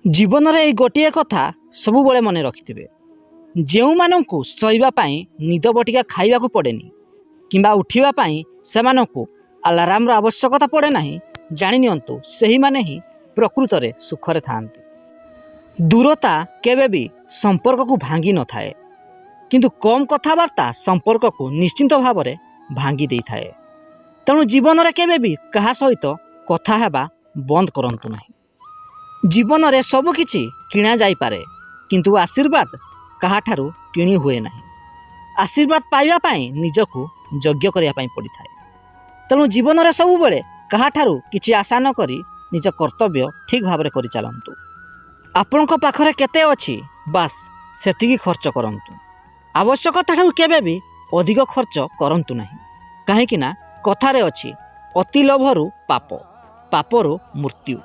ଜୀବନରେ ଏଇ ଗୋଟିଏ କଥା ସବୁବେଳେ ମନେ ରଖିଥିବେ, ଯେଉଁମାନଙ୍କୁ ଶୋଇବା ପାଇଁ ନିଦ ବଟିକା ଖାଇବାକୁ ପଡ଼େନି କିମ୍ବା ଉଠିବା ପାଇଁ ସେମାନଙ୍କୁ ଆଲାରାମର ଆବଶ୍ୟକତା ପଡ଼େ ନାହିଁ, ଜାଣିନିଅନ୍ତୁ ସେହିମାନେ ହିଁ ପ୍ରକୃତରେ ସୁଖରେ ଥାଆନ୍ତି। ଦୂରତା କେବେ ବି ସମ୍ପର୍କକୁ ଭାଙ୍ଗି ନଥାଏ, କିନ୍ତୁ କମ୍ କଥାବାର୍ତ୍ତା ସମ୍ପର୍କକୁ ନିଶ୍ଚିନ୍ତ ଭାବରେ ଭାଙ୍ଗି ଦେଇଥାଏ। ତେଣୁ ଜୀବନରେ କେବେ ବି କାହା ସହିତ କଥା ହେବା ବନ୍ଦ କରନ୍ତୁ ନାହିଁ। ଜୀବନରେ ସବୁକିଛି କିଣା ଯାଇପାରେ, କିନ୍ତୁ ଆଶୀର୍ବାଦ କାହାଠାରୁ କିଣି ହୁଏ ନାହିଁ। ଆଶୀର୍ବାଦ ପାଇବା ପାଇଁ ନିଜକୁ ଯୋଗ୍ୟ କରିବା ପାଇଁ ପଡ଼ିଥାଏ। ତେଣୁ ଜୀବନରେ ସବୁବେଳେ କାହାଠାରୁ କିଛି ଆଶା ନ କରି ନିଜ କର୍ତ୍ତବ୍ୟ ଠିକ୍ ଭାବରେ କରିଚାଲନ୍ତୁ। ଆପଣଙ୍କ ପାଖରେ କେତେ ଅଛି, ବାସ୍ ସେତିକି ଖର୍ଚ୍ଚ କରନ୍ତୁ। ଆବଶ୍ୟକତାଠାରୁ କେବେ ବି ଅଧିକ ଖର୍ଚ୍ଚ କରନ୍ତୁ ନାହିଁ, କାହିଁକି ନା କଥାରେ ଅଛି, ଅତି ଲୋଭରୁ ପାପ, ପାପରୁ ମୃତ୍ୟୁ।